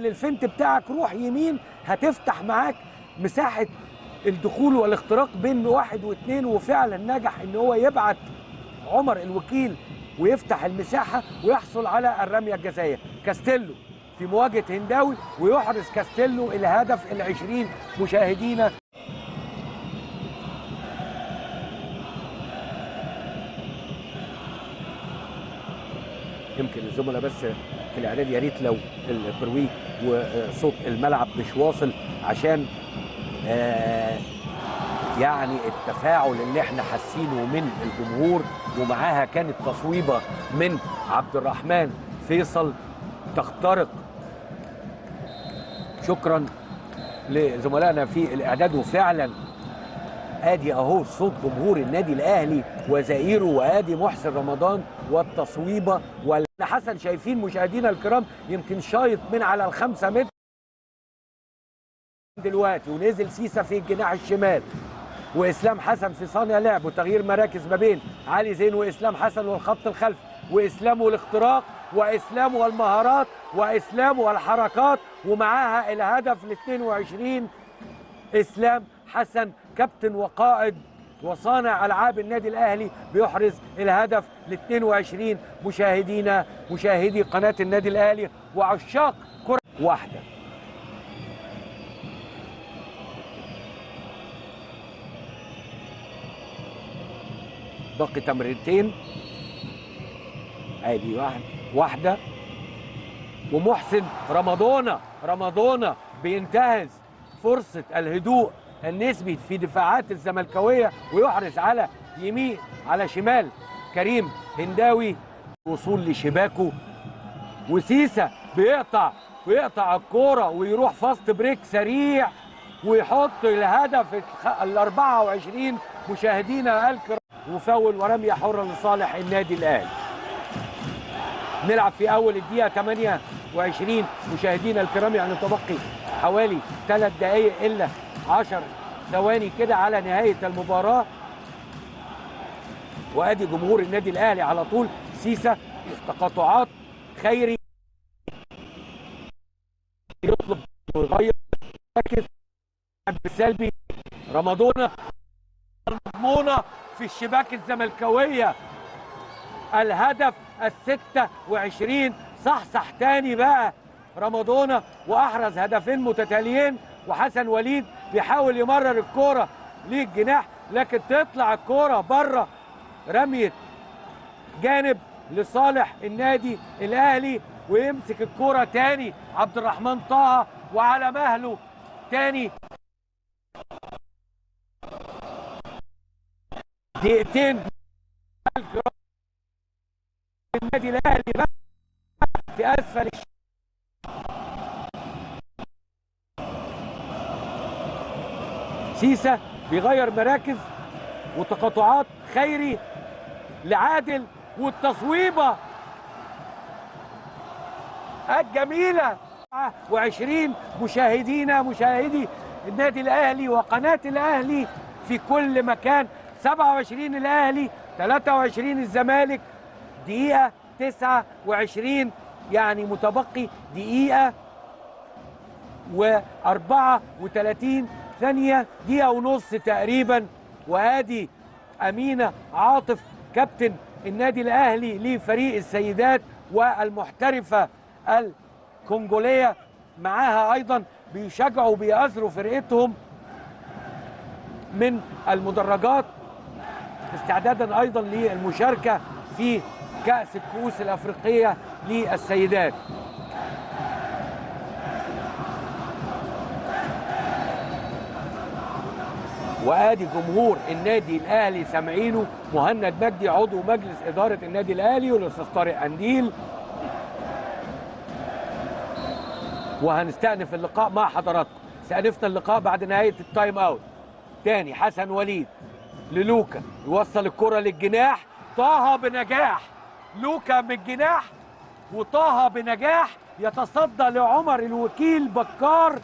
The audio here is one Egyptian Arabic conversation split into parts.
ال feint بتاعك، روح يمين، هتفتح معاك مساحة الدخول والاختراق بين 1 و2. وفعلا نجح ان هو يبعت عمر الوكيل ويفتح المساحة ويحصل على الرمية الجزائيه. كاستيلو في مواجهة هنداوي ويحرز كاستيلو الهدف ال20 مشاهدينا. يمكن الزملاء بس في الاعداد يا ريت لو البروي وصوت الملعب مش واصل عشان يعني التفاعل اللي احنا حاسينه من الجمهور. ومعاها كانت تصويبه من عبد الرحمن فيصل تخترق. شكرا لزملائنا في الاعداد. وفعلا ادي اهو صوت جمهور النادي الاهلي وزائره، وادي محسن رمضان والتصويبه والحسن. شايفين مشاهدينا الكرام يمكن شايط من على ال5 متر دلوقتي، ونزل سيسا في الجناح الشمال واسلام حسن في صانع لعب، وتغيير مراكز ما بين علي زين واسلام حسن والخط الخلفي، واسلام والاختراق واسلام والمهارات واسلام والحركات، ومعاها الهدف ال 22 اسلام حسن كابتن وقائد وصانع العاب النادي الاهلي بيحرز الهدف ال 22. مشاهدينا مشاهدي قناة النادي الاهلي وعشاق كره واحدة. باقي تمريرتين، ادي واحدة، ومحسن رمضانه بينتهز فرصة الهدوء النسبي في دفاعات الزملكاويه ويحرز على يمين على شمال كريم هنداوي وصول لشباكه. وسيسه بيقطع الكورة ويروح fast break سريع ويحط الهدف ال 24. مشاهدينا الكرام، وفاول ورميه حره لصالح النادي الاهلي. نلعب في اول الدقيقة 28 مشاهدينا الكرام، يعني تبقي حوالي 3 دقائق الا 10 ثواني كده على نهاية المباراة. وادي جمهور النادي الاهلي على طول، سيسه، تقاطعات، خيري يطلب ويغير بالسلبي، رمضانه المضمونه في الشباك الزملكاويه، الهدف ال 26. صحصح تاني بقى رمضانه واحرز هدفين متتاليين. وحسن وليد بيحاول يمرر الكورة للجناح لكن تطلع الكورة بره، رمية جانب لصالح النادي الاهلي. ويمسك الكورة تاني عبد الرحمن طه وعلى مهله تاني. دقيقتين النادي الاهلي بقى في اسفل سيسه بيغير مراكز وتقاطعات، خيري لعادل والتصويبه الجميلة. 20 مشاهدينا مشاهدي النادي الاهلي وقناة الاهلي في كل مكان. 27 الاهلي، 23 الزمالك، دقيقة 29، يعني متبقي دقيقة و34 ثانية، دقيقة ونص تقريبا. وادي أمينة عاطف كابتن النادي الأهلي لفريق السيدات والمحترفة الكونغولية معاها أيضا، بيشجعوا وبيأثروا فرقتهم من المدرجات استعدادا أيضا للمشاركة في كأس الكؤوس الأفريقية للسيدات. وادي جمهور النادي الاهلي سامعينه مهند مجدي عضو مجلس ادارة النادي الاهلي والاستاذ طارق قنديل. وهنستأنف اللقاء مع حضراتكم. استأنفنا اللقاء بعد نهاية ال time out. تاني حسن وليد للوكا، يوصل الكره للجناح، طه بنجاح، لوكا من الجناح وطه بنجاح يتصدى لعمر الوكيل بكار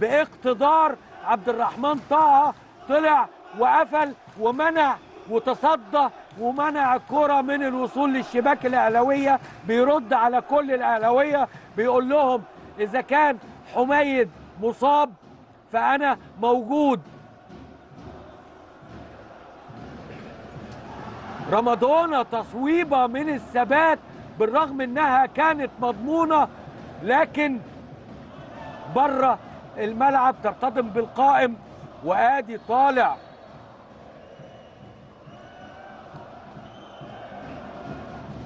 باقتدار. عبد الرحمن طه طلع وقفل ومنع وتصدى ومنع الكرة من الوصول للشباك الأهلاوية. بيرد على كل الأهلاوية بيقول لهم اذا كان حميد مصاب فانا موجود. رمضانة تصويبة من الثبات بالرغم انها كانت مضمونة، لكن بره الملعب ترتطم بالقائم. وادي طالع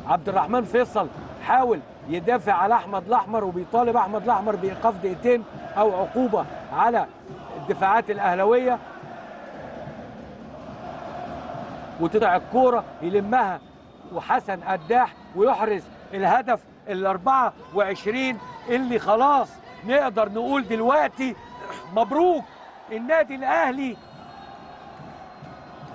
عبد الرحمن فيصل، حاول يدافع على احمد الاحمر، وبيطالب احمد الاحمر بايقاف دقيقتين او عقوبه على الدفاعات الاهلاوية. وتطلع الكورة يلمها وحسن قداح ويحرز الهدف ال 24 اللي خلاص نقدر نقول دلوقتي مبروك النادي الاهلي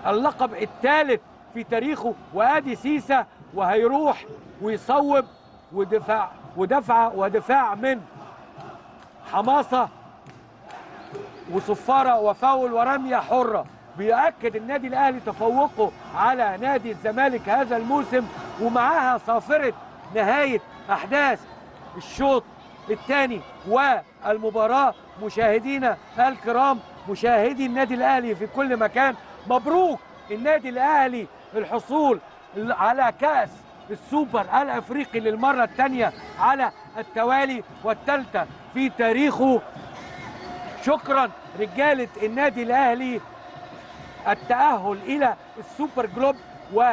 اللقب الثالث في تاريخه. وادي سيسه وهيروح ويصوب، ودفاع ودفعه ودفاع من حماسه وصفاره وفاول ورميه حره. بيؤكد النادي الاهلي تفوقه على نادي الزمالك هذا الموسم، ومعاها صافرة نهاية احداث الشوط الثاني والمباراة. مشاهدينا الكرام، مشاهدي النادي الاهلي في كل مكان، مبروك النادي الاهلي الحصول على كأس السوبر الافريقي للمرة الثانية على التوالي والثالثة في تاريخه. شكرا رجاله النادي الاهلي، التأهل الى السوبر جلوب. و